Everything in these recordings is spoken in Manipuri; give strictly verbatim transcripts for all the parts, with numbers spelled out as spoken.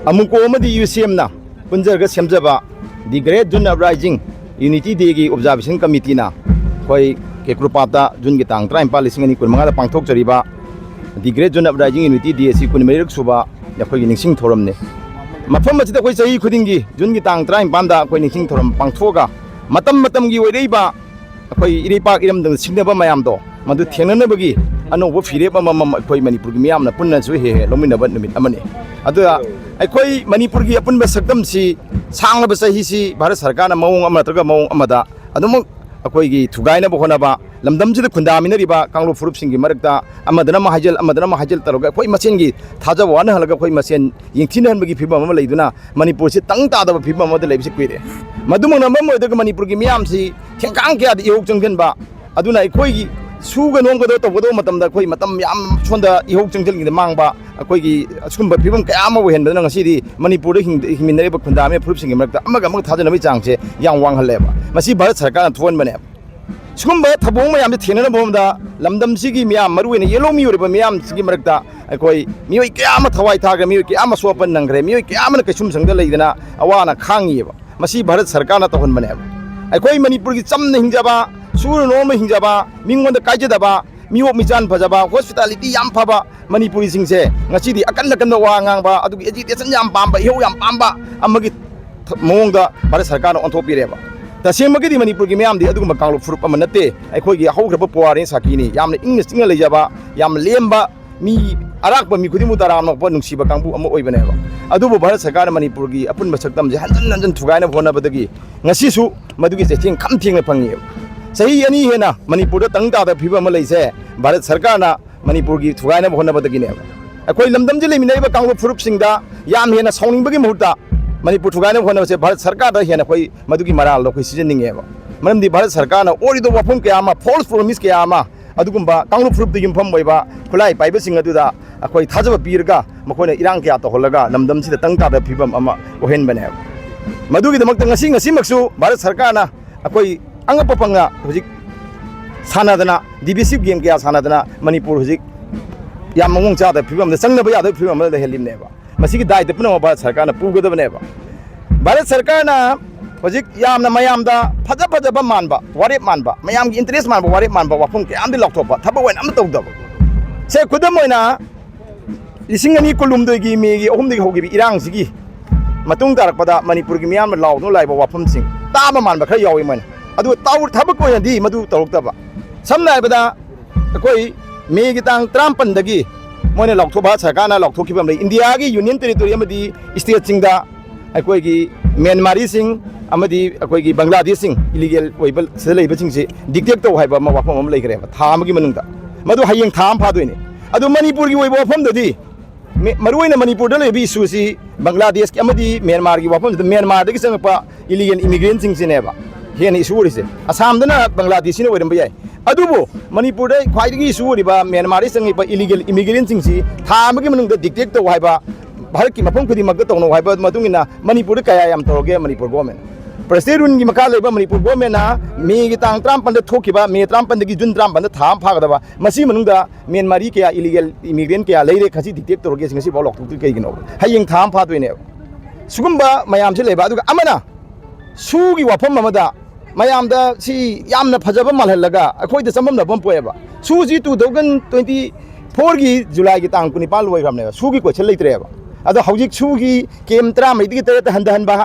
ꯑꯃꯨꯀꯣ ꯑꯃꯗꯤ ꯌꯨ ꯁꯤ ꯑꯦꯝꯅ ꯄꯨꯟꯖꯔꯒ ꯁꯦꯝꯖꯕ The Great June Uprising Unity Dayꯒꯤ Observation Committeeꯅ ꯑꯩꯈꯣꯏ ꯀꯦꯀ꯭ꯔꯨꯄꯥꯠꯇ ꯖꯨꯟꯒꯤ ꯇꯥꯡ ꯇꯔꯥꯅꯤꯄꯥꯜ, ꯂꯤꯁꯤꯡ ꯑꯅꯤ ꯀꯨꯟꯃꯉꯥꯗ ꯄꯥꯡꯊꯣꯛꯆꯔꯤꯕ The Great June Uprising Unity Day ꯑꯁꯤ ꯀꯨꯟꯃꯔꯤꯔꯛ ꯁꯨꯕ ꯑꯩꯈꯣꯏꯒꯤ ꯅꯤꯡꯁꯤꯡ ꯊꯧꯔꯝꯅꯤ꯫ ꯃꯐꯝ ꯑꯁꯤꯗ ꯑꯩꯈꯣꯏ ꯆꯍꯤ ꯈꯨꯗꯤꯡꯒꯤ ꯖꯨꯟꯒꯤ ꯇꯥꯡ ꯇꯔꯥꯅꯤꯄꯥꯟꯗ ꯑꯩꯈꯣꯏ ꯅꯤꯡꯁꯤꯡ ꯊꯧꯔꯝ ꯄꯥꯡꯊꯣꯛꯑꯒ, ꯃꯇꯝ ꯃꯇꯝꯒꯤ ꯑꯣꯏꯔꯛꯏꯕ ꯑꯩꯈꯣꯏ ꯏꯔꯩꯄꯥꯛ ꯏꯔꯝꯗꯝꯗ ꯁꯤꯡꯅꯕ ꯃꯌꯥꯝꯗꯣ, ꯃꯗꯨ ꯊꯦꯡꯅꯅꯕꯒꯤ ꯑꯅꯧꯕ ꯐꯤꯔꯦꯞ ꯑꯃꯃꯝ ꯑꯩꯈꯣꯏ ꯃꯅꯤꯄꯨꯔꯒꯤ ꯃꯤꯌꯥꯝꯅ ꯄꯨꯟꯅꯁꯨ ꯍꯦꯛ ꯍꯦꯛ ꯂꯧꯃꯤꯟꯅꯕ ꯅꯨꯃꯤꯠ ꯑꯃꯅꯤ꯫ ꯑꯗꯨꯒ ꯑꯩꯈꯣꯏ ꯃꯅꯤꯄꯨꯔꯒꯤ ꯑꯄꯨꯟꯕ ꯁꯛꯇꯝꯁꯤ, ꯁꯥꯡꯂꯕ ꯆꯍꯤꯁꯤ ꯚꯥꯔꯠ ꯁꯔꯀꯥꯔꯅ ꯃꯑꯣꯡ ꯑꯃ ꯅꯠꯇ꯭ꯔꯒ ꯃꯑꯣꯡ ꯑꯃꯗ ꯑꯗꯨꯃꯛ ꯑꯩꯈꯣꯏꯒꯤ ꯊꯨꯒꯥꯏꯅꯕ ꯍꯣꯠꯅꯕ, ꯂꯝꯗꯝꯁꯤꯗ ꯈꯨꯟꯗꯥꯃꯤꯟꯅꯔꯤꯕ ꯀꯥꯡꯂꯨꯞ ꯐꯨꯔꯨꯞꯁꯤꯡꯒꯤ ꯃꯔꯛꯇ ꯑꯃꯗꯅ ꯑꯃ ꯍꯥꯏꯖꯤꯜ, ꯑꯃꯗꯅ ꯑꯃ ꯍꯥꯏꯖꯤꯜ ꯇꯧꯔꯒ ꯑꯩꯈꯣꯏ ꯃꯁꯦꯟꯒꯤ ꯊꯥꯖ ꯋꯥꯅꯍꯜꯂꯒ ꯑꯩꯈꯣꯏ ꯃꯁꯦꯟ ꯌꯦꯡꯊꯤꯅꯍꯟꯕꯒꯤ ꯐꯤꯕꯝ ꯑꯃ ꯂꯩꯗꯨꯅ ꯃꯅꯤꯄꯨꯔꯁꯤ ꯇꯪ ꯇꯥꯗꯕ ꯐꯤꯕꯝ ꯑꯃꯗ ꯂꯩꯕꯁꯤ ꯀꯨꯏꯔꯦ꯫ ꯃꯗꯨꯃꯛꯅ ꯃꯔꯝ ꯑꯣꯏꯔꯒ ꯃꯅꯤꯄꯨꯔꯒꯤ ꯃꯤꯌꯥꯝꯁꯤ ꯊꯦꯡꯀꯥꯡ ꯀꯌꯥꯗ ꯏꯍꯧ ꯆꯪꯁꯤꯟꯕ, ꯑꯗꯨꯅ ꯑꯩꯈꯣꯏꯒꯤ ꯁꯨꯒ ꯅꯣꯝꯒꯗꯕ ꯇꯧꯒꯗꯕ ꯃꯇꯝꯗ ꯑꯩꯈꯣꯏ ꯃꯇꯝ ꯌꯥꯝ ꯁꯣꯝꯗ ꯏꯍꯧ ꯆꯪꯁꯤꯟꯈꯤꯗ ꯃꯥꯡꯕ, ꯑꯩꯈꯣꯏꯒꯤ ꯑꯁꯤꯒꯨꯝꯕ ꯐꯤꯕꯝ ꯀꯌꯥ ꯑꯃ ꯑꯣꯏꯍꯟꯕꯗꯨꯅ ꯉꯁꯤꯗꯤ ꯃꯅꯤꯄꯨꯔꯗ ꯍꯤꯡ-, ꯍꯤꯡꯃꯤꯟꯅꯔꯤꯕ ꯈꯨꯟꯗꯥꯃꯤꯕ ꯐꯨꯔꯨꯞꯁꯤꯡꯒꯤ ꯃꯔꯛꯇ ꯑꯃꯒ ꯑꯃꯒ ꯊꯥꯖꯅꯕꯒꯤ ꯆꯥꯡꯁꯦ ꯌꯥꯝ ꯋꯥꯡꯍꯜꯂꯦꯕ꯫ ꯃꯁꯤ ꯚꯥꯔꯠ ꯁꯔꯀꯥꯔꯅ ꯊꯣꯛꯍꯟꯕꯅꯦꯕ꯫ ꯁꯤꯒꯨꯝꯕ ꯊꯧꯑꯣꯡ ꯃꯌꯥꯝꯁꯦ ꯊꯦꯡꯅꯅꯕ ꯍꯣꯠꯅꯕꯗ ꯂꯝꯗꯝꯁꯤꯒꯤ ꯃꯤꯌꯥꯝ, ꯃꯔꯨꯑꯣꯏꯅ ꯌꯦꯜꯍꯧꯃꯤ ꯑꯣꯏꯔꯤꯕ ꯃꯤꯌꯥꯝꯁꯤꯒꯤ ꯃꯔꯛꯇ ꯑꯩꯈꯣꯏ ꯃꯤꯑꯣꯏ ꯀꯌꯥ ꯑꯃ ꯊꯋꯥꯏ ꯊꯥꯈ꯭ꯔꯦ, ꯃꯤꯑꯣꯏ ꯀꯌꯥ ꯑꯃ ꯑꯁꯣꯛ ꯑꯄꯟ ꯅꯪꯈ꯭ꯔꯦ, ꯃꯤꯑꯣꯏ ꯀꯌꯥ ꯑꯃꯅ ꯀꯩꯁꯨꯝꯁꯪꯗ ꯂꯩꯗꯅ ꯑꯋꯥ ꯑꯅꯥ ꯈꯥꯡꯉꯤꯑꯕ꯫ ꯃꯁꯤ ꯚꯥꯔꯠ ꯁꯔꯀꯥꯔꯅ ꯇꯧꯍꯟꯕꯅꯦꯕ꯫ ꯑꯩꯈꯣꯏ ꯃꯅꯤꯄꯨꯔꯒꯤ ꯆꯝꯅ ꯍꯤꯡꯖꯕ, ꯁꯨꯔ ꯅꯣꯝꯕ ꯍꯤꯡꯖꯕ, ꯃꯤꯉꯣꯟꯗ ꯀꯥꯏꯖꯗꯕ, ꯃꯤꯑꯣꯛ ꯃꯤꯆꯥꯟ ꯐꯖꯕ, hospitality ꯌꯥꯝ ꯐꯕ ꯃꯅꯤꯄꯨꯔꯤꯁꯤꯡꯁꯦ ꯉꯁꯤꯗꯤ ꯑꯀꯟ ꯑꯀꯟꯕ ꯋꯥ ꯉꯥꯡꯕ, ꯑꯗꯨꯒꯤ agitation ꯌꯥꯝ ꯄꯥꯝꯕ, ꯏꯍꯧ ꯌꯥꯝ ꯄꯥꯝꯕ ꯑꯃꯒꯤ ꯊ-, ꯃꯑꯣꯡꯗ ꯚꯥꯔꯠ ꯁꯔꯀꯥꯔꯅ ꯑꯣꯟꯊꯣꯛꯄꯤꯔꯦꯕ꯫ ꯇꯁꯦꯡꯕꯒꯤꯗꯤ ꯃꯅꯤꯄꯨꯔꯒꯤ ꯃꯤꯌꯥꯝꯗꯤ ꯑꯗꯨꯒꯨꯝꯕ ꯀꯥꯡꯂꯨꯞ ꯐꯨꯔꯨꯞ ꯑꯃ ꯅꯠꯇꯦ꯫ ꯑꯩꯈꯣꯏꯒꯤ ꯍꯧꯈ꯭ꯔꯕ ꯄꯨꯋꯥꯔꯤ ꯁꯥꯈꯤꯅꯤ꯫ ꯌꯥꯝꯅ ꯏꯪꯅ ꯆꯤꯛꯅ ꯂꯩꯖꯕ, ꯌꯥꯝ ꯂꯦꯝꯕ, ꯃꯤ ꯑꯔꯥꯛꯄ ꯃꯤ ꯈꯨꯗꯤꯡꯃꯛ ꯇꯔꯥꯝꯅ ꯑꯣꯛꯄ ꯅꯨꯡꯁꯤꯕ ꯀꯥꯡꯕꯨ ꯑꯃ ꯑꯣꯏꯕꯅꯦꯕ꯫ ꯑꯗꯨꯕꯨ ꯚꯥꯔꯠ ꯁꯔꯀꯥꯔꯅ ꯃꯅꯤꯄꯨꯔꯒꯤ ꯑꯄꯨꯟꯕ ꯁꯛꯇꯝꯁꯦ ꯍꯟꯖꯤꯟ ꯍꯟꯖꯤꯟ ꯊꯨꯒꯥꯏꯅꯕ ꯍꯣꯠꯅꯕꯗꯒꯤ ꯉꯁꯤꯁꯨ ꯃꯗꯨꯒꯤ ꯆꯩꯊꯦꯡ ꯈꯝ ꯊꯦꯡꯅ ꯐꯪꯉꯤꯕ꯫ ꯆꯍꯤ ꯑꯅꯤ ꯍꯦꯟꯅ ꯃꯅꯤꯄꯨꯔꯗ ꯇꯪ ꯇꯥꯗꯕ ꯐꯤꯕꯝ ꯑꯃ ꯂꯩꯁꯦ ꯚꯥꯔꯠ ꯁꯔꯀꯥꯔꯅ ꯃꯅꯤꯄꯨꯔꯒꯤ ꯊꯨꯒꯥꯏꯅꯕ ꯍꯣꯠꯅꯕꯗꯒꯤꯅꯦꯕ꯫ ꯑꯩꯈꯣꯏ ꯂꯝꯗꯝꯁꯤꯗ ꯂꯩꯃꯤꯟꯅꯔꯤꯕ ꯀꯥꯡꯂꯨꯞ ꯐꯨꯔꯨꯞꯁꯤꯡꯗ ꯌꯥꯝ ꯍꯦꯟꯅ ꯁꯥꯎꯅꯤꯡꯕꯒꯤ ꯃꯍꯨꯠꯇ ꯃꯅꯤꯄꯨꯔ ꯊꯨꯒꯥꯏꯅꯕ ꯍꯣꯠꯅꯕꯁꯦ ꯚꯥꯔꯠ ꯁꯔꯀꯥꯔꯗ ꯍꯦꯟꯅ ꯑꯩꯈꯣꯏ ꯃꯗꯨꯒꯤ ꯃꯔꯥꯜꯗꯣ ꯑꯩꯈꯣꯏ ꯁꯤꯖꯟꯅꯤꯡꯉꯦꯕ꯫ ꯃꯔꯝꯗꯤ ꯚꯥꯔꯠ ꯁꯔꯀꯥꯔꯅ ꯑꯣꯏꯔꯤꯕ ꯋꯥꯐꯝ ꯀꯌꯥ ꯑꯃ, false promise ꯀꯌꯥ ꯑꯃ, ꯑꯗꯨꯒꯨꯝꯕ ꯀꯥꯡꯂꯨꯞ ꯐꯨꯔꯨꯞꯇ ꯌꯨꯝꯐꯝ ꯑꯣꯏꯕ ꯈꯨꯠꯂꯥꯏ ꯄꯥꯏꯕꯁꯤꯡ ꯑꯗꯨꯗ ꯑꯩꯈꯣꯏ ꯊꯥꯖꯕ ꯄꯤꯔꯒ ꯃꯈꯣꯏꯅ ꯏꯔꯥꯡ ꯀꯌꯥ ꯇꯧꯍꯜꯂꯒ ꯂꯝꯗꯝꯁꯤꯗ ꯇꯪ ꯇꯥꯗꯕ ꯐꯤꯕꯝ ꯑꯃ ꯑꯣꯏꯍꯟꯕꯅꯦꯕ꯫ ꯃꯗꯨꯒꯤꯗꯃꯛꯇ ꯉꯁꯤ, ꯉꯁꯤꯃꯛꯁꯨ ꯚꯥꯔꯠ ꯁꯔꯀꯥꯔꯅ ꯑꯩꯈꯣꯏ ꯑꯉꯛꯄ ꯄꯪꯉ ꯍꯧꯖꯤꯛ ꯁꯥꯟꯅꯗꯅ, divisive game ꯀꯌꯥ ꯁꯥꯟꯅꯗꯅ ꯃꯅꯤꯄꯨꯔ ꯍꯧꯖꯤꯛ ꯌꯥꯝ ꯃꯑꯣꯡ ꯆꯥꯗꯕ ꯐꯤꯕꯝꯗ, ꯆꯪꯅꯕ ꯌꯥꯗꯕ ꯐꯤꯕꯝ ꯑꯃꯗ ꯂꯩꯍꯜꯂꯤꯕꯅꯦꯕ꯫ ꯃꯁꯤꯒꯤ ꯗꯥꯏꯇ ꯄꯨꯝꯅꯃꯛ ꯚꯥꯔꯠ ꯁꯔꯀꯥꯔꯅ ꯄꯨꯒꯗꯕꯅꯦꯕ꯫ ꯚꯥꯔꯠ ꯁꯔꯀꯥꯔꯅ ꯍꯧꯖꯤꯛ ꯌꯥꯝꯅ ꯃꯌꯥꯝꯗ ꯐꯖ ꯐꯖꯕ ꯃꯥꯟꯕ, ꯋꯥꯔꯦꯞ ꯃꯥꯟꯕ, ꯃꯌꯥꯝꯒꯤ ꯏꯟꯇꯔꯦꯁ ꯃꯥꯟꯕ, ꯋꯥꯔꯦꯞ ꯃꯥꯟꯕ ꯋꯥꯐꯝ ꯀꯌꯥ ꯑꯃꯗꯤ ꯂꯥꯎꯊꯣꯛꯄ, ꯊꯕꯛ ꯑꯣꯏꯅ ꯑꯃ ꯇꯧꯗꯕ꯫ ꯁꯦ, ꯈꯨꯗꯝ ꯑꯣꯏꯅ, ꯂꯤꯁꯤꯡ ꯑꯅꯤ ꯀꯨꯟꯍꯨꯝꯗꯣꯏꯒꯤ ꯃꯦꯒꯤ ꯑꯍꯨꯝꯗꯒꯤ ꯍꯧꯈꯤꯕ ꯏꯔꯥꯡꯁꯤꯒꯤ ꯃꯇꯨꯡ ꯇꯥꯔꯛꯄꯗ ꯃꯅꯤꯄꯨꯔꯒꯤ ꯃꯤꯌꯥꯝꯅ ꯂꯥꯎꯗꯨꯅ ꯂꯥꯛꯏꯕ ꯋꯥꯐꯝꯁꯤꯡ ꯇꯥꯕ ꯃꯥꯟꯕ ꯈꯔ ꯌꯥꯎꯏ ꯃꯣꯏꯅ꯫ ꯑꯗꯨꯒ ꯇꯧ-, ꯊꯕꯛ ꯑꯣꯏꯅꯗꯤ ꯃꯗꯨ ꯇꯧꯔꯛꯇꯕ꯫ ꯁꯝꯅ ꯍꯥꯏꯔꯕꯗ, ꯑꯩꯈꯣꯏ ꯃꯦꯒꯤ ꯇꯥꯡ ꯇꯔꯥꯃꯥꯄꯟꯗꯒꯤ ꯃꯣꯏꯅ ꯂꯥꯎꯊꯣꯛ-, ꯚꯥꯔꯠ ꯁꯔꯀꯥꯔꯅ ꯂꯥꯎꯊꯣꯛꯈꯤꯕ ꯑꯃ ꯂꯩ, ꯏꯟꯗꯤꯌꯥꯒꯤ ꯌꯨꯅꯤꯌꯟ ꯇꯦꯔꯤꯇꯣꯔꯤ ꯑꯃꯗꯤ ꯁ꯭ꯇꯦꯠꯁꯤꯡꯗ ꯑꯩꯈꯣꯏꯒꯤ ꯃ꯭ꯌꯥꯟꯃꯥꯔꯤꯁꯤꯡ ꯑꯃꯗꯤ ꯑꯩꯈꯣꯏꯒꯤ ꯕꯪꯒ꯭ꯂꯥꯗꯦꯁꯁꯤꯡ ꯏꯂꯤꯒꯦꯜ ꯑꯣꯏꯕ ꯁꯤꯗ ꯂꯩꯕꯁꯤꯡꯁꯤ ꯗꯤꯛꯇꯦꯠ ꯇꯧ ꯍꯥꯏꯕ ꯑꯃ ꯋꯥꯐꯝ ꯑꯃ ꯂꯩꯈ꯭ꯔꯦꯕ, ꯊꯥ ꯑꯃꯒꯤ ꯃꯅꯨꯡꯗ꯫ ꯃꯗꯨ ꯍꯌꯦꯡ ꯊꯥ ꯑꯃ ꯐꯥꯗꯣꯏꯅꯦ꯫ ꯑꯗꯨ ꯃꯅꯤꯄꯨꯔꯒꯤ ꯑꯣꯏꯕ ꯋꯥꯐꯝꯗꯗꯤ ꯃꯦ-, ꯃꯔꯨꯑꯣꯏꯅ ꯃꯅꯤꯄꯨꯔꯗ ꯂꯩꯕ ꯏꯁꯨꯁꯤ ꯕꯪꯒ꯭ꯂꯥꯗꯦꯁꯀꯤ ꯑꯃꯗꯤ ꯃ꯭ꯌꯥꯟꯃꯥꯔꯒꯤ ꯋꯥꯐꯝꯁꯤꯗ ꯃ꯭ꯌꯥꯟꯃꯥꯔꯗꯒꯤ ꯆꯪꯉꯛꯄ ꯏꯂꯤꯒꯦꯜ ꯏꯃꯤꯒ꯭ꯔꯦꯟꯁꯤꯡꯁꯤꯅꯦꯕ ꯍꯦꯟꯅ ꯏꯁꯨ ꯑꯣꯏꯔꯤꯁꯦ꯫ ꯑꯁꯥꯝꯗꯅ ꯕꯪꯒ꯭ꯂꯥꯗꯦꯁꯤꯅ ꯑꯣꯏꯔꯝꯕ ꯌꯥꯏ, ꯑꯗꯨꯕꯨ ꯃꯅꯤꯄꯨꯔꯗ ꯈ꯭ꯋꯥꯏꯗꯒꯤ ꯏꯁꯨ ꯑꯣꯏꯔꯤꯕ ꯃ꯭ꯌꯥꯟꯃꯥꯔꯗꯒꯤ ꯆꯪꯉꯛꯄ ꯏꯂꯤꯒꯦꯜ ꯏꯃꯤꯒ꯭ꯔꯦꯟꯁꯤꯡꯁꯤ ꯊꯥ ꯑꯃꯒꯤ ꯃꯅꯨꯡꯗ ꯗꯤꯛꯇꯦꯠ ꯇꯧ ꯍꯥꯏꯕ ꯚꯥꯔꯠꯀꯤ ꯃꯐꯝ ꯈꯨꯗꯤꯡꯃꯛꯇ ꯇꯧꯅꯧ ꯍꯥꯏꯕ ꯃꯇꯨꯡ ꯏꯟꯅ ꯃꯅꯤꯄꯨꯔꯗ ꯀꯌꯥ ꯌꯥꯝ ꯇꯧꯔꯒꯦ ꯃꯅꯤꯄꯨꯔ ꯒꯣꯔꯃꯦꯟ? ꯄ꯭ꯔꯁꯤꯗꯦꯟ ꯔꯨꯜꯒꯤ ꯃꯈꯥ ꯂꯩꯕ ꯃꯅꯤꯄꯨꯔ ꯒꯣꯔꯃꯦꯟꯅ ꯃꯦꯒꯤ ꯇꯥꯡ ꯇꯔꯥꯃꯥꯄꯟꯗ ꯊꯣꯛꯈꯤꯕ, ꯃꯦ ꯇꯔꯥꯃꯥꯄꯟꯗꯒꯤ ꯖꯨꯟ ꯇꯔꯥꯃꯥꯄꯟꯗ ꯊꯥ ꯑꯃ ꯐꯥꯒꯗꯕ, ꯃꯁꯤ ꯃꯅꯨꯡꯗ ꯃ꯭ꯌꯥꯟꯃꯥꯔꯤ ꯀꯌꯥ, ꯏꯂꯤꯒꯦꯜ ꯏꯃꯤꯒ꯭ꯔꯦꯟ ꯀꯌꯥ ꯂꯩꯔꯦ, ꯈꯖꯤꯛ ꯗꯤꯛꯇꯦꯠ ꯇꯧꯔꯒꯦ, ꯉꯁꯤꯐꯥꯎ ꯂꯥꯎꯊꯣꯛꯇ꯭ꯔꯤ ꯀꯩꯒꯤꯅꯣ? ꯍꯌꯦꯡ ꯊꯥ ꯑꯃ ꯐꯥꯗꯣꯏꯅꯦꯕ꯫ ꯁꯤꯒꯨꯝꯕ ꯃꯌꯥꯝꯁꯦ ꯂꯩꯕ꯫ ꯑꯗꯨꯒ ꯑꯃꯅ ꯁꯨꯒꯤ ꯋꯥꯐꯝ ꯑꯃꯗ ꯃꯌꯥꯝꯗ ꯁꯤ ꯌꯥꯝꯅ ꯐꯖꯕ ꯃꯥꯜꯍꯜꯂꯒ ꯑꯩꯈꯣꯏꯗ ꯆꯃꯝꯅꯕ ꯑꯃ ꯄꯣꯛꯑꯦꯕ꯫ ꯁꯨꯁꯤ two thousand twenty fourꯒꯤ ꯖꯨꯂꯥꯏꯒꯤ ꯇꯥꯡ ꯀꯨꯟꯅꯤꯄꯥꯟ ꯂꯣꯏꯈ꯭ꯔꯕꯅꯦꯕ, ꯁꯨꯒꯤ ꯀꯣꯏꯁꯟ ꯂꯩꯇ꯭ꯔꯦꯕ꯫ ꯑꯗꯣ ꯍꯧꯖꯤꯛ ꯁꯨꯒꯤ ꯀꯦꯝ ꯇꯔꯥꯃꯔꯤꯗꯒꯤ ꯇꯔꯦꯠꯇ ꯍꯟꯊꯍꯟꯕ,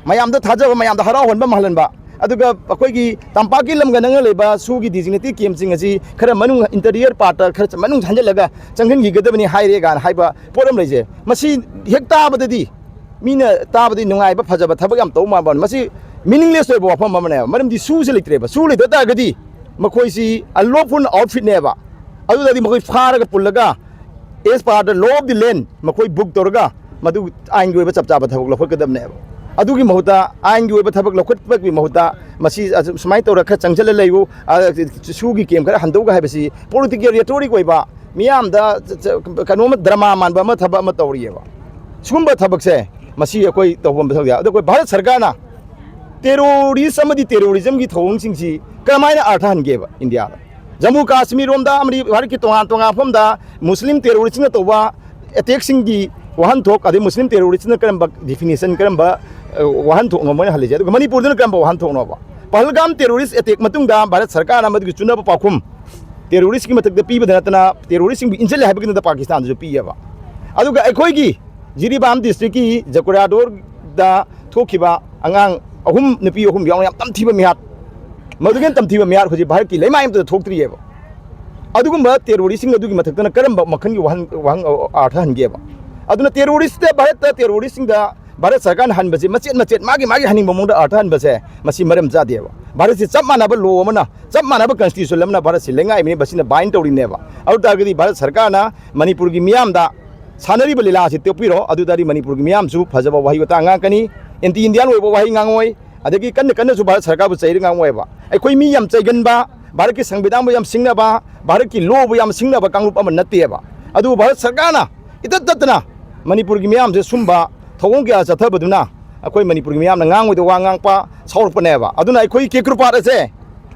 ꯃꯌꯥꯝꯗ ꯊꯥꯖꯕ, ꯃꯌꯥꯝꯗ ꯍꯔꯥꯎꯍꯟꯕ ꯃꯥꯜꯍꯟꯕ, ꯑꯗꯨꯒ ꯑꯩꯈꯣꯏꯒꯤ ꯇꯝꯄꯥꯛꯀꯤ ꯂꯝꯒ ꯅꯛꯅ ꯂꯩꯕ ꯁꯨꯒꯤ ꯗꯤꯖꯤꯒꯅꯦꯇꯦꯠ ꯀꯦꯝꯁꯤꯡ ꯑꯁꯤ ꯈꯔ ꯃꯅꯨꯡ, ꯏꯟꯇꯔꯤꯌꯔ ꯄꯥꯔꯠꯇ ꯈꯔ ꯃꯅꯨꯡ ꯍꯟꯖꯤꯜꯂꯒ ꯆꯪꯍꯟꯈꯤꯒꯗꯕꯅꯤ ꯍꯥꯏꯔꯦ ꯀꯥꯏꯅ ꯍꯥꯏꯕ ꯄꯣꯠ ꯑꯃ ꯂꯩꯖꯩ꯫ ꯃꯁꯤ ꯍꯦꯛ ꯇꯥꯕꯗꯗꯤ ꯃꯤꯅ ꯇꯥꯕꯗꯤ ꯅꯨꯡꯉꯥꯏꯕ, ꯐꯖꯕ ꯊꯕꯛ ꯌꯥꯝ ꯇꯧꯕ ꯃꯥꯟꯕ ꯋꯥꯅꯤ꯫ ꯃꯁꯤ ꯃꯤꯅꯤꯡꯂꯦꯁ ꯑꯣꯏꯕ ꯋꯥꯐꯝ ꯑꯃꯅꯦꯕ꯫ ꯃꯔꯝꯗꯤ ꯁꯨꯁꯦ ꯂꯩꯇ꯭ꯔꯦꯕ꯫ ꯁꯨ ꯂꯩꯇ ꯇꯥꯔꯒꯗꯤ ꯃꯈꯣꯏꯁꯤ unlawful outfitꯅꯦꯕ꯫ ꯑꯗꯨꯗꯗꯤ ꯃꯈꯣꯏ ꯐꯥꯔꯒ ꯄꯨꯜꯂꯒ, as per the law of the land, ꯃꯈꯣꯏ ꯕꯨꯛ ꯇꯧꯔꯒ ꯃꯗꯨ ꯑꯥꯏꯟꯒꯤ ꯑꯣꯏꯕ ꯆꯞ ꯆꯥꯕ ꯊꯕꯛ ꯂꯧꯈꯠꯀꯗꯕꯅꯦꯕ꯫ ꯑꯗꯨꯒꯤ ꯃꯍꯨꯠꯇ, ꯑꯥꯏꯟꯒꯤ ꯑꯣꯏꯕ ꯊꯕꯛ ꯂꯧꯈꯠꯄꯒꯤ ꯃꯍꯨꯠꯇ, ꯃꯁꯤ ꯑꯁꯨ-, ꯁꯨꯃꯥꯏꯅ ꯇꯧꯔꯒ ꯈꯔ ꯆꯪꯁꯤꯜꯂ ꯂꯩꯌꯨ, ꯑ, ꯁꯨꯒꯤ ꯀꯦꯝ ꯈꯔ ꯍꯟꯗꯣꯛꯎ ꯍꯥꯏꯕꯁꯤ ꯄꯣꯂꯤꯇꯤꯀꯦꯜ ꯔꯦꯇꯣꯔꯤꯛ ꯑꯣꯏꯕ, ꯃꯤꯌꯥꯝꯗ ꯆ-, ꯆ-, ꯀꯩꯅꯣꯝꯃ, ꯗ꯭ꯔꯃꯥ ꯃꯥꯟꯕ ꯑꯃ, ꯊꯕꯛ ꯑꯃ ꯇꯧꯔꯤꯑꯕ꯫ ꯁꯤꯒꯨꯝꯕ ꯊꯕꯛꯁꯦ ꯃꯁꯤ ꯑꯩꯈꯣꯏ ꯇꯧꯐꯝ ꯊꯣꯛꯇꯦ꯫ ꯑꯗꯣ ꯑꯩꯈꯣꯏ ꯚꯥꯔꯠ ꯁꯔꯀꯥꯔꯅ ꯇꯦꯔꯣꯔꯤꯁ ꯑꯃꯗꯤ ꯇꯦꯔꯣꯔꯤꯖꯝꯒꯤ ꯊꯧꯑꯣꯡꯁꯤꯡꯁꯤ ꯀꯔꯝꯍꯥꯏꯅ ꯑꯥꯔꯊ ꯍꯟꯒꯦꯕ ꯏꯟꯗꯤꯌꯥꯗ? ꯖꯝꯃꯨ ꯀꯥꯁꯃꯤꯔ ꯔꯣꯝꯗ ꯑꯃꯗꯤ ꯚꯥꯔꯠꯀꯤ ꯇꯣꯉꯥꯟ ꯇꯣꯉꯥꯟꯕ ꯃꯐꯝꯗ ꯃꯨꯁꯂꯤꯝ ꯇꯦꯔꯣꯔꯤꯁꯁꯤꯡꯅ ꯇꯧꯕ ꯑꯦꯇꯦꯛꯁꯤꯡꯒꯤ ꯋꯥꯍꯟꯊꯣꯛ, ꯑꯗꯩ ꯃꯨꯁꯂꯤꯝ ꯇꯦꯔꯣꯔꯤꯁ꯭ꯠꯅ ꯀꯔꯝꯕ ꯗꯤꯐꯤꯅꯤꯁꯟ, ꯀꯔꯝꯕ, ꯑ, ꯋꯥꯍꯟꯊꯣꯛꯅꯣ ꯃꯣꯏꯅ ꯍꯜꯂꯤꯁꯦ? ꯑꯗꯨꯒ ꯃꯅꯤꯄꯨꯔꯗꯅ ꯀꯔꯝꯕ ꯋꯥꯍꯟꯊꯣꯛꯅꯣꯕ? ꯄꯍꯜꯒꯥꯝ ꯇꯦꯔꯣꯔꯤꯁ꯭ꯠ ꯑꯦꯇꯦꯛ ꯃꯇꯨꯡꯗ ꯚꯥꯔꯠ ꯁꯔꯀꯥꯔꯅ ꯃꯗꯨꯒꯤ ꯆꯨꯅꯕ ꯄꯥꯎꯈꯨꯝ, ꯇꯦꯔꯣꯔꯤꯁ꯭ꯠꯀꯤ ꯃꯊꯛꯇ ꯄꯤꯕꯗ ꯅꯠꯇꯅ ꯇꯦꯔꯣꯔꯤꯁ꯭ꯠꯁꯤꯡꯕꯨ ꯏꯟꯁꯤꯜꯂꯦ ꯍꯥꯏꯕꯒꯤ ꯅꯠꯇ ꯄꯥꯀꯤꯁꯇꯥꯟꯗꯁꯨ ꯄꯤꯌꯦꯕ꯫ ꯑꯗꯨꯒ ꯑꯩꯈꯣꯏꯒꯤ ꯖꯤꯔꯤꯕꯥꯝ ꯗꯤꯁꯇ꯭ꯔꯤꯛꯀꯤ ꯖꯀꯨꯔꯥꯗꯣꯔꯗ ꯊꯣꯛꯈꯤꯕ ꯑꯉꯥꯡ ꯑꯍꯨꯝ, ꯅꯨꯄꯤ ꯑꯍꯨꯝ ꯌꯥꯎꯅ ꯌꯥꯝ ꯇꯝꯊꯤꯕ ꯃꯤꯍꯥꯠ, ꯃꯗꯨꯒꯤ ꯇꯝꯊꯤꯕ ꯃꯤꯍꯥꯠ ꯍꯧꯖꯤꯛ ꯚꯥꯔꯠꯀꯤ ꯂꯩꯃꯥꯏ ꯑꯃꯠꯇꯗ ꯊꯣꯛꯇ꯭ꯔꯤꯑꯕ꯫ ꯑꯗꯨꯒꯨꯝꯕ ꯇꯦꯔꯣꯔꯤꯁ꯭ꯠꯁꯤꯡ ꯑꯗꯨꯒꯤ ꯃꯊꯛꯇꯅ ꯀꯔꯝꯕ ꯃꯈꯜꯒꯤ ꯋꯥꯍꯪ, ꯋꯥꯍꯪ, ꯑꯥꯔꯊ ꯍꯟꯒꯦꯕ? ꯑꯗꯨꯅ ꯇꯦꯔꯣꯔꯤꯁ꯭ꯠꯇ, ꯚꯥꯔꯠꯇ ꯇꯦꯔꯣꯔꯤꯁ꯭ꯠꯁꯤꯡꯗ ꯚꯥꯔꯠ ꯁꯔꯀꯥꯔꯅ ꯍꯟꯕꯁꯦ ꯃꯆꯦꯠ ꯃꯆꯦꯠ ꯃꯥꯒꯤ ꯃꯥꯒꯤ ꯍꯟꯅꯤꯡꯕ ꯃꯑꯣꯡꯗ ꯑꯥꯔꯊ ꯍꯟꯕꯁꯦ ꯃꯁꯤ ꯃꯔꯝ ꯆꯥꯗꯦꯕ꯫ ꯚꯥꯔꯠꯁꯤ ꯆꯞ ꯃꯥꯟꯅꯕ ꯂꯣ ꯑꯃꯅ, ꯆꯞ ꯃꯥꯟꯅꯕ ꯀꯟꯁꯇꯤꯇ꯭ꯌꯨꯁꯟ ꯑꯃꯅ ꯚꯥꯔꯠꯁꯤ ꯂꯩꯉꯥꯛꯏꯕꯅꯤ, ꯃꯁꯤꯅ ꯕꯥꯏꯟ ꯇꯧꯔꯤꯕꯅꯦꯕ꯫ ꯑꯗꯨ ꯇꯥꯔꯒꯗꯤ ꯚꯥꯔꯠ ꯁꯔꯀꯥꯔꯅ ꯃꯅꯤꯄꯨꯔꯒꯤ ꯃꯤꯌꯥꯝꯗ ꯁꯥꯟꯅꯔꯤꯕ ꯂꯤꯂꯥ ꯑꯁꯤ ꯇꯣꯛꯄꯤꯔꯣ, ꯑꯗꯨ ꯇꯥꯔꯗꯤ ꯃꯅꯤꯄꯨꯔꯒꯤ ꯃꯤꯌꯥꯝꯁꯨ ꯐꯖꯕ ꯋꯥꯍꯩ ꯋꯥꯇꯥ ꯉꯥꯡꯉꯛꯀꯅꯤ, ꯑꯦꯟꯇꯤ ꯏꯟꯗꯤꯌꯥꯟ ꯑꯣꯏꯕ ꯋꯥꯍꯩ ꯉꯥꯡꯉꯛꯑꯣꯏ, ꯑꯗꯒꯤ ꯀꯟꯅ ꯀꯟꯅꯁꯨ ꯚꯥꯔꯠ ꯁꯔꯀꯥꯔꯕꯨ ꯆꯩꯔ ꯉꯥꯡꯉꯛꯑꯣꯏꯕ꯫ ꯑꯩꯈꯣꯏ ꯃꯤ ꯌꯥꯝ ꯆꯩꯒꯟꯕ, ꯚꯥꯔꯠꯀꯤ ꯁꯪꯕꯤꯙꯥꯟꯕꯨ ꯌꯥꯝ ꯁꯤꯡꯅꯕ, ꯚꯥꯔꯠꯀꯤ ꯂꯣꯕꯨ ꯌꯥꯝ ꯁꯤꯡꯅꯕ ꯀꯥꯡꯂꯨꯞ ꯑꯃ ꯅꯠꯇꯦꯕ꯫ ꯑꯗꯨꯕꯨ ꯚꯥꯔꯠ ꯁꯔꯀꯥꯔꯅ ꯏꯇꯠ ꯇꯠꯇꯅ ꯃꯅꯤꯄꯨꯔꯒꯤ ꯃꯤꯌꯥꯝꯁꯦ ꯁꯨꯝꯕ ꯊꯧꯑꯣꯡ ꯀꯌꯥ ꯆꯠꯊꯕꯗꯨꯅ ꯑꯩꯈꯣꯏ ꯃꯅꯤꯄꯨꯔꯒꯤ ꯃꯤꯌꯥꯝꯅ ꯉꯥꯡꯉꯣꯏꯗꯧ ꯋꯥ ꯉꯥꯡꯉꯛꯄ ꯁꯥꯎꯔꯛꯄꯅꯦꯕ꯫ ꯑꯗꯨꯅ ꯑꯩꯈꯣꯏ ꯀꯦꯀ꯭ꯔꯨꯄꯥꯠ ꯑꯁꯦ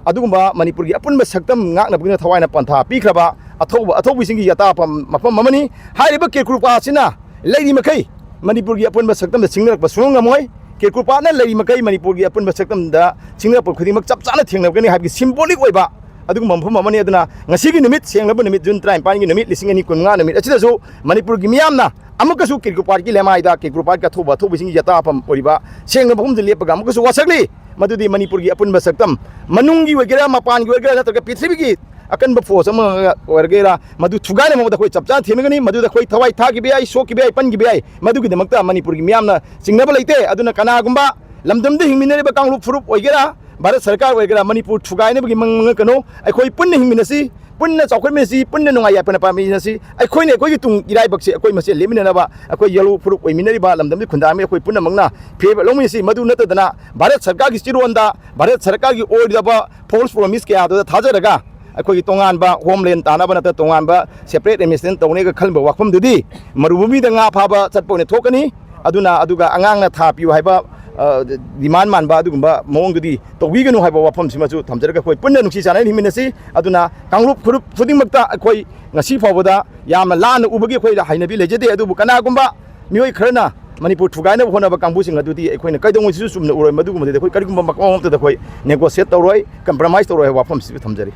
ꯑꯗꯨꯒꯨꯝꯕ ꯃꯅꯤꯄꯨꯔꯒꯤ ꯑꯄꯨꯟꯕ ꯁꯛꯇꯝ ꯉꯥꯛꯅꯕꯒꯤꯗꯃꯛ ꯊꯋꯥꯏꯅ ꯄꯟꯊꯥ ꯄꯤꯈ꯭ꯔꯕ ꯑꯊꯧꯕ, ꯑꯊꯧꯕꯁꯤꯡꯒꯤ ꯌꯥꯇꯥꯐꯝ ꯃꯐꯝ ꯑꯃꯅꯤ꯫ ꯍꯥꯏꯔꯤꯕ ꯀꯦꯀ꯭ꯔꯨꯄꯥꯠ ꯑꯁꯤꯅ ꯂꯩꯔꯤ ꯃꯈꯩ ꯃꯅꯤꯄꯨꯔꯒꯤ ꯑꯄꯨꯟꯕ ꯁꯛꯇꯝꯗ ꯆꯤꯡꯅꯔꯛꯄ ꯁꯨꯡꯉꯝ ꯉꯝꯃꯣꯏ꯫ ꯀꯦꯀ꯭ꯔꯨꯄꯥꯠꯅ ꯂꯩꯔꯤ ꯃꯈꯩ ꯃꯅꯤꯄꯨꯔꯒꯤ ꯑꯄꯨꯟꯕ ꯁꯛꯇꯝꯗ ꯆꯤꯡꯅꯔꯛꯄ ꯈꯨꯗꯤꯡꯃꯛ ꯆꯞ ꯆꯥꯅ ꯊꯦꯡꯅꯒꯅꯤ ꯍꯥꯏꯕꯒꯤ ꯁꯤꯝꯕꯣꯂꯤꯛ ꯑꯣꯏꯕ ꯑꯗꯨꯒꯨꯝꯕ ꯃꯐꯝ ꯑꯃꯅꯤ꯫ ꯑꯗꯨꯅ ꯉꯁꯤꯒꯤ ꯅꯨꯃꯤꯠ, ꯁꯦꯡꯂꯕ ꯅꯨꯃꯤꯠ, ꯖꯨꯟ ꯇꯔꯥꯅꯤꯄꯥꯟꯒꯤ ꯅꯨꯃꯤꯠ, ꯂꯤꯁꯤꯡ ꯑꯅꯤ ꯀꯨꯟꯃꯉꯥ ꯅꯨꯃꯤꯠ ꯑꯁꯤꯗꯁꯨ ꯃꯅꯤꯄꯨꯔꯒꯤ ꯃꯤꯌꯥꯝꯅ ꯑꯃꯨꯛꯀꯁꯨ ꯀꯦꯀ꯭ꯔꯨꯄꯥꯠꯀꯤ ꯂꯩꯃꯥꯏꯗ, ꯀꯦꯀ꯭ꯔꯨꯄꯥꯠꯀꯤ ꯑꯊꯧꯕ ꯑꯊꯧꯕꯁꯤꯡꯒꯤ ꯌꯥꯇꯥꯐꯝ ꯑꯣꯏꯔꯤꯕ ꯁꯦꯡꯂꯕ ꯃꯐꯝꯗ ꯂꯦꯞꯄꯒ ꯑꯃꯨꯛꯀꯁꯨ ꯋꯥꯁꯛꯂꯤ꯫ ꯃꯗꯨꯗꯤ ꯃꯅꯤꯄꯨꯔꯒꯤ ꯑꯄꯨꯟꯕ ꯁꯛꯇꯝ, ꯃꯅꯨꯡꯒꯤ ꯑꯣꯏꯒꯦꯔꯥ, ꯃꯄꯥꯟꯒꯤ ꯑꯣꯏꯒꯦꯔꯥ, ꯅꯠꯇ꯭ꯔꯒ ꯄ꯭ꯔꯤꯊꯤꯕꯤꯒꯤ ꯑꯀꯟꯕ ꯐꯣꯔꯁ ꯑꯃ ꯑꯣꯏꯔꯒꯦꯔꯥ, ꯃꯗꯨ ꯊꯨꯒꯥꯏꯅꯕ ꯃꯑꯣꯡꯗ ꯑꯩꯈꯣꯏ ꯆꯞ ꯆꯥꯅ ꯊꯦꯡꯅꯒꯅꯤ꯫ ꯃꯗꯨꯗ ꯑꯩꯈꯣꯏ ꯊꯋꯥꯏ ꯊꯥꯈꯤꯕ ꯌꯥꯏ, ꯁꯣꯛꯈꯤꯕ ꯌꯥꯏ, ꯄꯟꯈꯤꯕ ꯌꯥꯏ, ꯃꯗꯨꯒꯤꯗꯃꯛꯇ ꯃꯅꯤꯄꯨꯔꯒꯤ ꯃꯤꯌꯥꯝꯅ ꯆꯤꯡꯅꯕ ꯂꯩꯇꯦ꯫ ꯑꯗꯨꯅ ꯀꯅꯥꯒꯨꯝꯕ ꯂꯝꯗꯝꯗ ꯍꯤꯡꯃꯤꯟꯅꯔꯤꯕ ꯀꯥꯡꯂꯨꯞ ꯐꯨꯔꯨꯞ ꯑꯣꯏꯒꯦꯔꯥ, ꯚꯥꯔꯠ ꯁꯔꯀꯥꯔ ꯑꯣꯏꯒꯦꯔꯥ, ꯃꯅꯤꯄꯨꯔ ꯊꯨꯒꯥꯏꯅꯕꯒꯤ ꯃꯪ ꯃꯪꯉꯛꯀꯅꯨ꯫ ꯑꯩꯈꯣꯏ ꯄꯨꯟꯅ ꯍꯤꯡꯃꯤꯟꯅꯁꯤ, ꯄꯨꯟꯅ ꯆꯥꯎꯈꯠꯃꯤꯟꯅꯁꯤ, ꯄꯨꯟꯅ ꯅꯨꯡꯉꯥꯏ ꯌꯥꯏꯐꯅ ꯄꯥꯟꯃꯤꯟꯅꯁꯤ꯫ ꯑꯩꯈꯣꯏꯅ ꯑꯩꯈꯣꯏꯒꯤ ꯇꯨꯡ ꯏꯔꯥꯏꯕꯛꯁꯦ ꯑꯩꯈꯣꯏ ꯃꯁꯦꯟ ꯂꯦꯞꯃꯤꯟꯅꯅꯕ, ꯑꯩꯈꯣꯏ ꯌꯦꯜꯍꯧ ꯐꯨꯔꯨꯞ ꯑꯣꯏꯃꯤꯟꯅꯔꯤꯕ, ꯂꯝꯗꯝꯒꯤ ꯈꯨꯟꯗꯥꯃꯤ ꯑꯩꯈꯣꯏ ꯄꯨꯝꯅꯃꯛꯅ ꯐꯤꯔꯦꯞ ꯂꯧꯃꯤꯟꯅꯁꯤ꯫ ꯃꯗꯨ ꯅꯠꯇꯗꯅ ꯚꯥꯔꯠ ꯁꯔꯀꯥꯔꯒꯤ ꯆꯤꯔꯣꯟꯗ, ꯚꯥꯔꯠ ꯁꯔꯀꯥꯔꯒꯤ ꯑꯣꯏꯗꯕ ꯐꯣꯜꯁ ꯄ꯭ꯔꯣꯃꯤꯁ ꯀꯌꯥꯗꯨꯗ ꯊꯥꯖꯔꯒ ꯑꯩꯈꯣꯏꯒꯤ ꯇꯣꯉꯥꯟꯕ ꯍꯣꯝꯂꯦꯟ ꯇꯥꯅꯕ ꯅꯠꯇ꯭ꯔꯒ ꯇꯣꯉꯥꯟꯕ ꯁꯦꯄꯔꯦꯠ ꯑꯦꯗꯃꯤꯅꯤꯁꯇ꯭ꯔꯦꯁꯟ ꯇꯧꯅꯦꯒ ꯈꯟꯕ ꯋꯥꯐꯝꯗꯨꯗꯤ ꯃꯔꯨꯚꯨꯃꯤꯗ ꯉꯥ ꯐꯥꯕ ꯆꯠꯄ ꯑꯣꯏꯅ ꯊꯣꯛꯀꯅꯤ꯫ ꯑꯗꯨꯅ ꯑꯗꯨꯒ ꯑꯉꯥꯡꯅ ꯊꯥ ꯄꯤꯌꯨ ꯍꯥꯏꯕ, ꯗꯤꯃꯥꯟ ꯃꯥꯟꯕ ꯑꯗꯨꯒꯨꯝꯕ ꯃꯑꯣꯡꯗꯨꯗꯤ ꯇꯧꯕꯤꯒꯅꯨ ꯍꯥꯏꯕ ꯋꯥꯐꯝꯁꯤꯃꯁꯨ ꯊꯝꯖꯔꯒ, ꯑꯩꯈꯣꯏ ꯄꯨꯟꯅ ꯅꯨꯡꯁꯤ ꯆꯥꯟꯅꯅ ꯍꯤꯡꯃꯤꯟꯅꯁꯤ꯫ ꯑꯗꯨꯅ ꯀꯥꯡꯂꯨꯞ ꯐꯨꯔꯨꯞ ꯈꯨꯗꯤꯡꯃꯛꯇ ꯑꯩꯈꯣꯏ ꯉꯁꯤ ꯐꯥꯎꯕꯗ ꯌꯥꯝꯅ ꯂꯥꯟꯅ ꯎꯕꯒꯤ ꯑꯩꯈꯣꯏꯗ ꯍꯩꯅꯕꯤ ꯂꯩꯖꯗꯦ꯫ ꯑꯗꯨꯕꯨ ꯀꯅꯥꯒꯨꯝꯕ ꯃꯤꯑꯣꯏ ꯈꯔꯅ ꯃꯅꯤꯄꯨꯔ ꯊꯨꯒꯥꯏꯅꯕ ꯍꯣꯠꯅꯕ ꯀꯥꯡꯕꯨꯁꯤꯡ ꯑꯗꯨꯗꯤ ꯑꯩꯈꯣꯏꯅ ꯀꯩꯗꯧꯉꯩꯗꯁꯨ ꯆꯨꯝꯅ ꯎꯔꯣꯏ꯫ ꯃꯗꯨꯒꯨꯝꯕꯗꯨꯗꯤ ꯑꯩꯈꯣꯏ ꯀꯔꯤꯒꯨꯝꯕ ꯃꯑꯣꯡ ꯑꯃꯠꯇꯗ ꯑꯩꯈꯣꯏ negotiate ꯇꯧꯔꯣꯏ, compromise ꯇꯧꯔꯣꯏ ꯍꯥꯏꯕ ꯋꯥꯐꯝꯁꯤꯁꯨ ꯊꯝꯖꯔꯤ꯫